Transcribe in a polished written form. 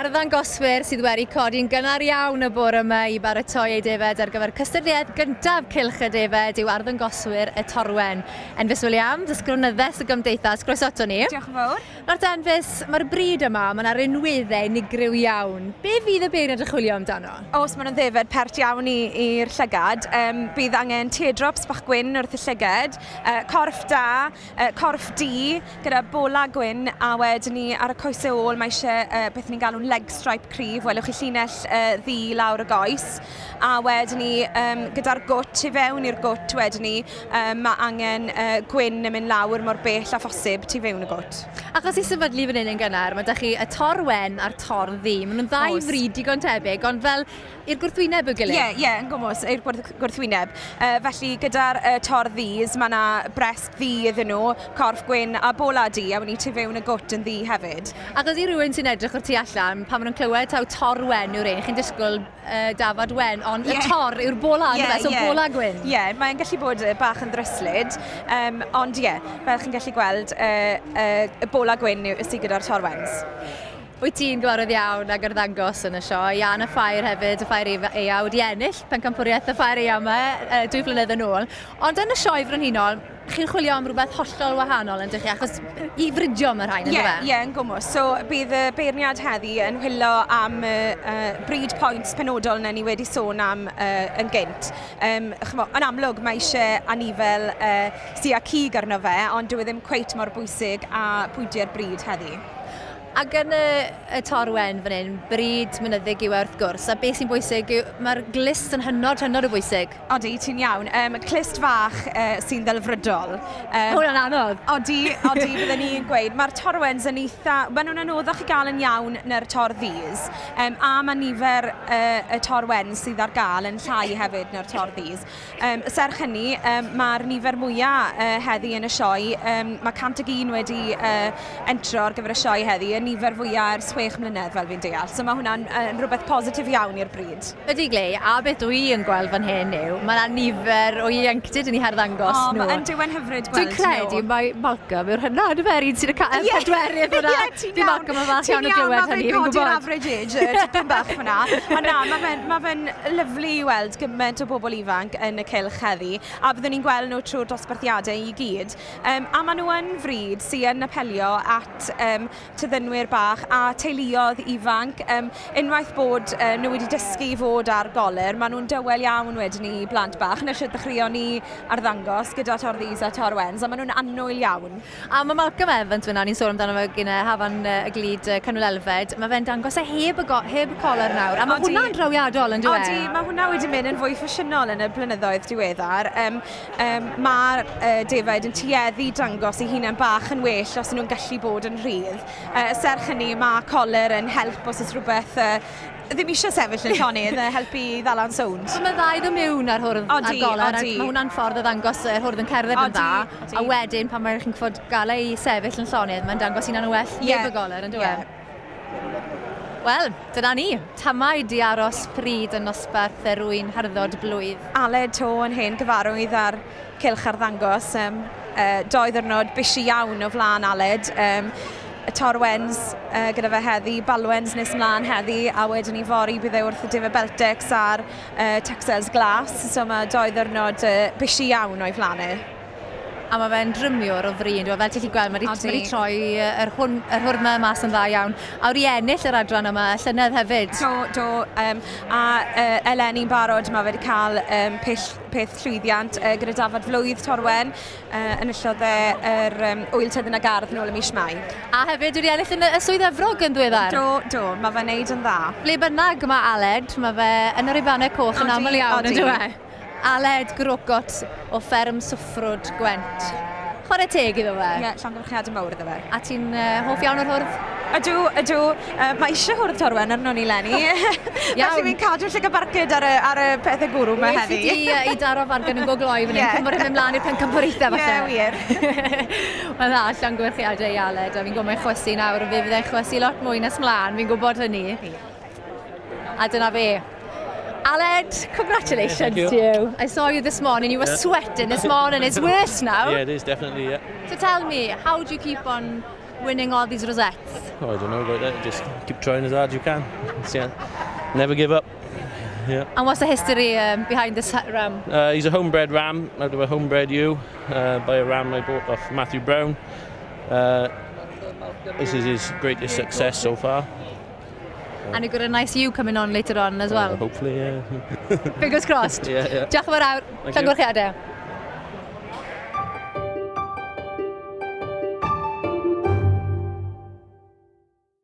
Arddangoswyr sydd wedi codi'n gynnar iawn y bore yma i baratoi eu defed ar gyfer cystadleuaeth gyntaf Cylch y Defed yw arddangoswyr y Torwen. Enfys Williams, ysgrifenyddes y Gymdeithas, croeso ato ni. Diolch yn fawr. Nawr te Enfys, mae'r bryd yma, mae yna rinweddau unigryw iawn. Be fydd y beirniad yn chwilio amdano? Os maen nhw'n ddefed pert iawn i'r llygad, bydd angen teardrops bach gwyn wrth y llygad, corff da, corff du gyda bola gwyn, a wedyn ni ar y coesau ôl mae eisiau beth ni'n galw'n leg stripe cryf, welwch chi llinell ddu lawr y goes, a wedyn ni gyda'r gwt, i fewn i'r gwt wedyn ni, mae angen gwyn yn mynd lawr mor bell â phosib tu fewn y gwt. Achos i sefydlu fan hyn yn gynnar, mae da chi y tor wen a'r tor ddu. Maen nhw'n ddau fryd digon tebyg, ond fel i'r gwrthwyneb i'w gilydd. Ie, yn gwmws, i'r gwrthwyneb. Felly gyda'r tor ddus, mae yna brest ddu iddyn nhw, corff gwyn a bola du, a wedyn tu fewn y gwt yn ddu hefyd. Achos i rywun sy'n edrych o'r tu allan, pan maen nhw'n clywed taw tor wen yw'r un, chi'n disgwyl dafad wen, ond y tor yw'r bola, yeah, so bola gwyn. Ie, yeah, mae'n gallu bod bach yn ddryslyd, ond ie, fel chi'n gallu gweld, y bola gwyn sydd gyda'r tor wens. Wyt ti'n gyfarwydd iawn ag arddangos yn y sioe. Ian y Ffair hefyd, y Ffair Eia, wedi ennill pencampwriaeth y Ffair Eia yma 2 flynedd yn ôl. Ond yn y sioe frenhinol, chi'n chwilio am rhywbeth hollol wahanol yn dych chi, achos i fridio mae'r rhain, yn Ie, yeah, yn gwmws. So bydd y beirniad heddi yn chwilio am breed points penodol na ni wedi sôn am yn gynt. Yn amlwg mae eisiau anifel sy â cig arno fe, ond dyw e ddim cweit mor bwysig a pwyntiau'r bryd heddi. Ac yn y tor wen fan hyn, bryd mynyddig yw e wrth gwrs, a beth sy'n bwysig yw mae'r glust yn hynod, hynod o bwysig. Odi, ti'n iawn. Clust fach sy'n ddelfrydol. Hwnna'n anodd. Odi, bydden ni'n gweud. Mae'r torwens yn eitha... Maen nhw'n anoddach i gael yn iawn na'r tor ddus. A mae nifer y torwen sydd ar gael yn llai hefyd na'r tor ddus. Serch hynny, mae'r nifer mwyaf heddi yn y sioe. Mae 101 wedi entro ar gyfer y sioe heddi, y nifer fwyaf ers 6 mlynedd fel fi'n deall. So mae hwnna'n rhywbeth positif iawn i'r bryd. Ydy Glei, a beth dwi yn gweld fan hyn yw, mae yna nifer o ieuenctid yn ei harddangos nhw. Mae'n diwen hyfryd gweld Dwi'n credu mae Malcolm yw'r hynna, yndyfe, yr un sy'n y pedwerydd fyna. Fi Malcolm yn falch iawn o glywed hynny, fi'n gwybod. Ti'n average age, tipyn bach fyna. Ond na, mae fe'n lyfli i weld gymaint o bobl ifanc yn y cylch heddi, a byddwn ni'n gweld nhw trwy'r dosbarthiadau i gyd. A maen nhw yn fryd sy'n yn apelio at tyddynwyr bach a teuluoedd ifanc. Unwaith bod nhw wedi dysgu i fod ar goler, maen nhw'n dywel iawn wedyn i blant bach. Nes i ddechreuon ni arddangos gyda tor ddus a tor wens, a maen nhw'n annwyl iawn. A mae Malcolm Evans fyna, ni'n sôn amdano fe gyda Hafan y Glyd Cynwyl Elfed, mae fe'n dangos e heb y coler nawr, a mae hwnna'n drawiadol yn dyw e? Odi, mae hwnna wedi mynd yn fwy ffasiynol yn y blynyddoedd diweddar. Mae'r defaid yn tueddu dangos eu hunain bach yn well os nhw'n gallu bod yn rhydd. Serch hynny, mae coler yn help os oes rhywbeth ddim eisiau sefyll yn llonydd, helpu i ddala'n sownd. So mae ddau ddod mewn ar hwrdd ar goler, mae hwnna'n ffordd o ddangos yr hwrdd yn cerdded yn dda, a wedyn pan mae'n chi'n fod gael ei sefyll yn llonydd, mae'n dangos hunan yn well heb y goler, yn dyw e? Wel, dyna ni. Tamaid i aros pryd yn nosbarth yr ŵyn hyrddod blwydd. Aled to yn hen gyfarwydd ar cylch arddangos. 2 ddiwrnod busy iawn o flaen Aled. Y torwens gyda fe heddi, balwens nes mlaen heddi, a wedyn ni fory bydd e wrth y Defa Beltex a'r Texels Glas. So mae 2 ddiwrnod busy iawn o'i flaen e. A mae fe'n drymiwr o fri, fel ti'n gallu gweld, mae wedi troi yr hwrdd yma mas yn dda iawn. A wedi ennill yr adran yma llynedd hefyd. Do, a eleni'n barod mae wedi cael peth llwyddiant gyda dafad flwydd Torwen, enillodd e yr Ŵyl Tyddyn a Gardd nôl ym mis Mai. A hefyd wedi ennill yn y Swydd Efrog yn ddiweddar. Do, mae fe'n neud yn dda. Ble bynnag mae Aled, mae fe yn yr rhubanau coch yn aml iawn, yn dyw e? Aled Grocott o fferm Swffrwd Gwent. Chwarae teg iddo fe. Ie, llongyfarchiadau mawr iddo fe. A ti'n hoff iawn o'r hwrdd? Ydw. Mae eisiau hwrdd Torwen arno ni leni. Felly fi'n cadw llygad barcud ar y pethau gwrw yma heddi. Well i daro fargen yn gogloi fan hyn, cyn bod e'n mynd mlaen i'r pencampwriaethau falle. Ie, wir. Mae'n dda, llongyfarchiadau i Aled, a fi'n gwybod mae'n chwysu nawr, fe fydd e'n chwysu lot mwy nes mlaen, fi'n gwybod hynny. A dyna fe. Aled, congratulations to you. I saw you this morning. You were sweating this morning. It's worse now. Yeah, it is, definitely, yeah. So tell me, how do you keep on Winning all these rosettes? Oh, I don't know about that. Just keep trying as hard as you can. Yeah. Never give up. Yeah. And what's the history behind this ram? He's a homebred ram out of a homebred ewe by a ram I bought off Matthew Brown. This is his greatest success so far. And you've got a nice ewe coming on later on as well. Hopefully, yeah. Fingers crossed. Yeah. Diolch yn fawr awr. Llongyfarchiadau.